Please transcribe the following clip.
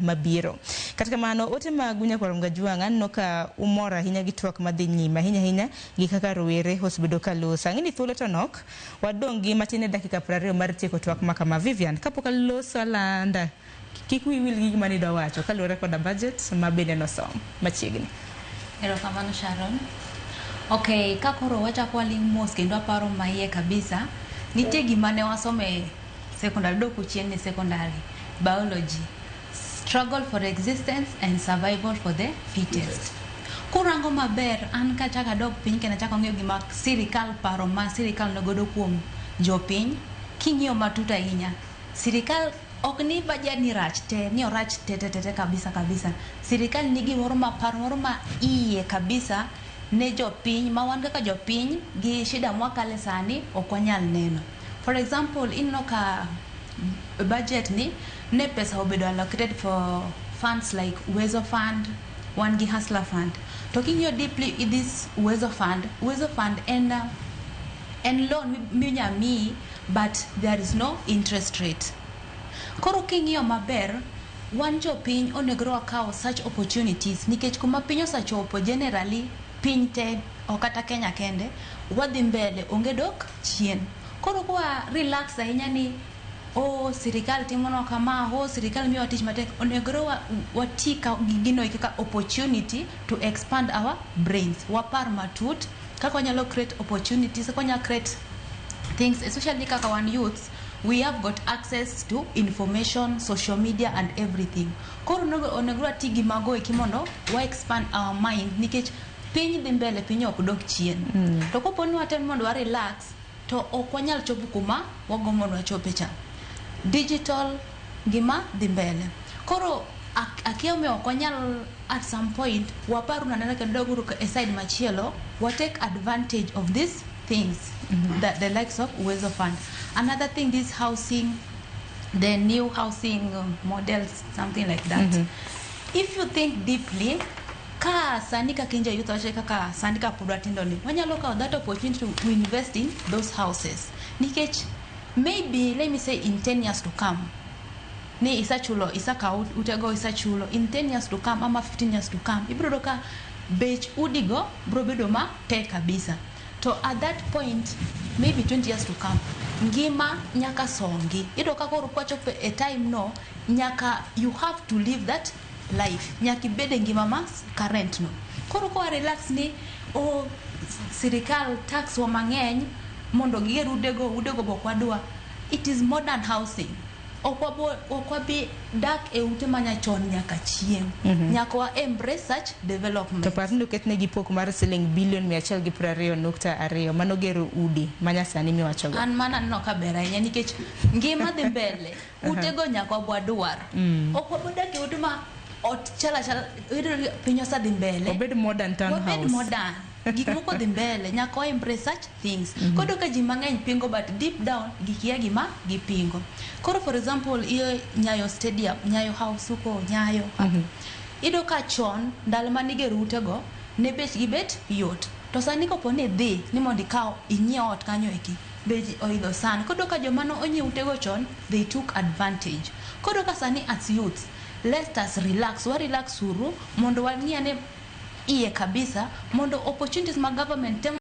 Mabiro. Kata kamano, ote mag Nyakwar Mgajwang' aneno ka umor ahinya gi twak madhi nyime, ahinya ahinya gi kaka rowere osebedo ka loso. Ang'e ni thuolo to nok, wadong' gi matin e dakika 20 mar tieko twak ma kama. Vivian, kapok aloso alanda, kik wiyi wil gi gima nidwa wacho kaluwore koda budget ma bende nosom machiegni. Erokamano, Sharon. Okay, ka koro wachako waling' mos kendo aparo maiye kabisa, nitie gima ne wasomo e secondary, dok chien ni secondary, biology. Struggle for existence and survival for the fittest. Kurango maber, an kachako adok piny kendo achako ng'iyo gima sirikal paro ma sirikal nogodo kuom jopiny, king'iyo matut ahinya, sirikal ok ni budget ni rach te, ni orach te te te, te kabisa kabisa. Sirikal nigi gimoro ma paro moro ma iye kabisa ne jopiny ma wan kaka jopiny gi shida mwakale sani ok wanyal neno. For example, ineno ka budget ni ne pesa obedo allocated for funds like Uwezo Fund, wan gi Hustler Fund. To king'iyo deeply in this Uwezo Fund, Uwezo Fund en loan minya miyi, but there is no interest rate. Koro king'iyo maber, wan jopiny onego wakaw such opportunities nikech kuma piny osechopo generally piny te ok kata Kenya kende wadhi mbele, onge dok chien. Koro kwa relax ahinya ni oh, sirikal timonwa kama, oh, sirikal miyowa tich matek, onego wati ka gi gino kaka opportunity to expand our brains, wapar matut kaka wanyalo create opportunities, kaka wanyalo create things, especially kaka wan youths, we have got access to information, social media and everything. Koro onego wati gi mago eki mondo wa expand our mind nikech piny dhi mbele, piny ok dok chien. To kopo ni watem mondo wa relax to ok wanyal chopo kuma wagombo mondo wachope cha. Digital ngima dhi mbele. Koro akia omiyo ok wanyal at some point waparu anena kendo doguru e side machielo wa take advantage of these things, the likes of Uwezo Fund. Another thing, this housing, the new housing models, something like that. If you think deeply, ka sani kaka inja youth wacho kaka sani ka pod watindo ni wanyalo kawo that opportunity to invest in those houses nikech maybe, let me say, in 10 years to come ni isachulo, isakawo utego, isachulo, in 10 years to come ama 15 years to come ibiro yudo ka bech udigo biro bedo matek kabisa. To at that point, maybe 20 years to come, ngima nyaka songi. Iyudo ka koro kwachopo e time no, nyaka you have to live that life, nyaka ibed e ngima ma current no. Koro kowa relax ni o sirikal tax wa mang'eny mondo giger utego, utego be ok wadwa. It is modern housing. Ok wabi dak e ute manyachon nyaka chieng'. Nyaka wa embrace such development. To par ni oketnegi pok mar siling bilion 120.2 mano gero udi manyasani miwachogo. An mana aneno ka ber ahinya nikech ngima dhi mbele, utego nyaka wabwadwar. Ok wabodak e ute ma ot chal achala. Iyudo ni piny osedhi mbele. Obed modern town wabed house. Modern, gik moko dhi mbele, nyaka wa embrace such things. Koro ka ji mang'eny pingo, but deep down gikia gima gipingo. Koro for example, iyo Nyayo Stadium, Nyayo House huko Nyayo hapo, iyudo ka chon ndalo manigero utego ne bechgi bet yot, to sani kopo ni idhi ni mondo ikaw inyiew ot kanyo eki, bech oidho sana. Koro ka joma ne onyiewo utego chon, they took advantage. Koro ka sani as youths, let us relax, wa relax uru mondo wang'i ane iye kabisa mondo opportunities ma government temo